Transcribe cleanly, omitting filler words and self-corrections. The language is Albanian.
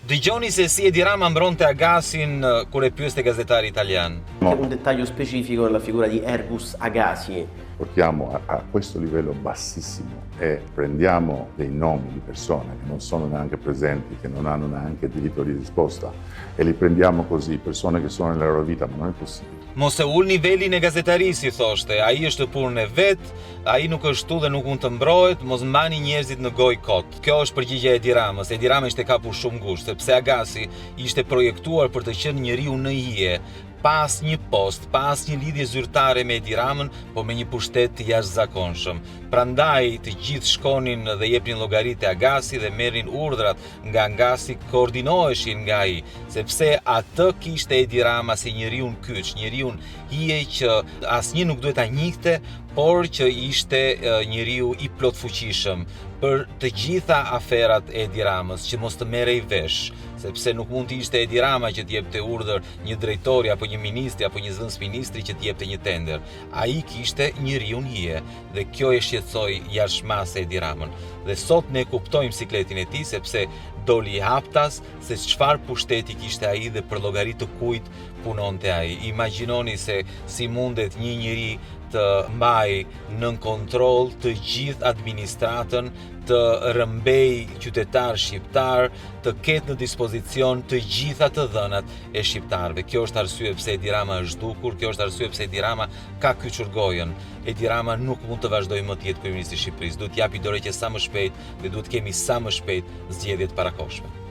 Dëgjoni se si Edi Rama mbronte Agasin kur e pyeste gazetari italian. Un dettaglio specifico della figura di Ergus Agasi. Portiamo a, a questo livello bassissimo e prendiamo dei nomi di persone che non sono neanche presenti, che non hanno neanche diritto di risposta e li prendiamo così, persone che sono nella loro vita, ma non è possibile. Mos e ul nivelin e gazetarisë, i thoshte, ai është në punën e vet, ai nuk është këtu dhe nuk mund të mbrohet, mos mbani njerëzit në gojë kot. Kjo është përgjigja e Edi Ramës. Edi Rama ishte kapur shumë ngushtë, sepse Agasi ishte projektuar për të qenë njeriu në hije, pa asnjë post, pa asnjë lidhje zyrtare me Edi Ramën, po me një pushtet të jashtëzakonshëm. Prandaj të gjithë shkonin dhe jepnin llogari te Agasi dhe merrnin urdhrat nga Agasi, koordinoheshin nga ai, sepse atë kishte Edi Rama si njeriun kyç, njeriun hije që asnjë nuk duhet ta njihte, por që ishte njeriu i plotfuqishëm për të gjitha aferat e Edi Ramës, që mos të merrej vesh, sepse nuk mund të ishte Edi Rama që të jepte urdhër një drejtori apo një ministri apo një zëvendësministri që të jepte një tender. Ai kishte njeriun hije dhe kjo e shqetësoi jashtë mase Edi Ramën. Dhe sot ne kuptojmë sikletin e tij sepse doli haptas se çfarë pushteti kishte ai dhe për llogari të kujt punonte ai. Imagjinoni se si mundet një njeri të mbajë nën kontroll të gjithë administratën, të rrëmbejë qytetarë shqiptarë, të ketë në dispozicion të gjitha të dhënat e shqiptarëve. Kjo është arsye pse Edi Rama është zhdukur, kjo është arsye pse Edi Rama ka kyçur gojën. Edi Rama nuk mund të vazhdojë më të jetë kryeministri i Shqipërisë. Duhet të japi dorëheqje sa më shpejt dhe duhet të kemi sa më shpejt zgjedhje të parakohshme.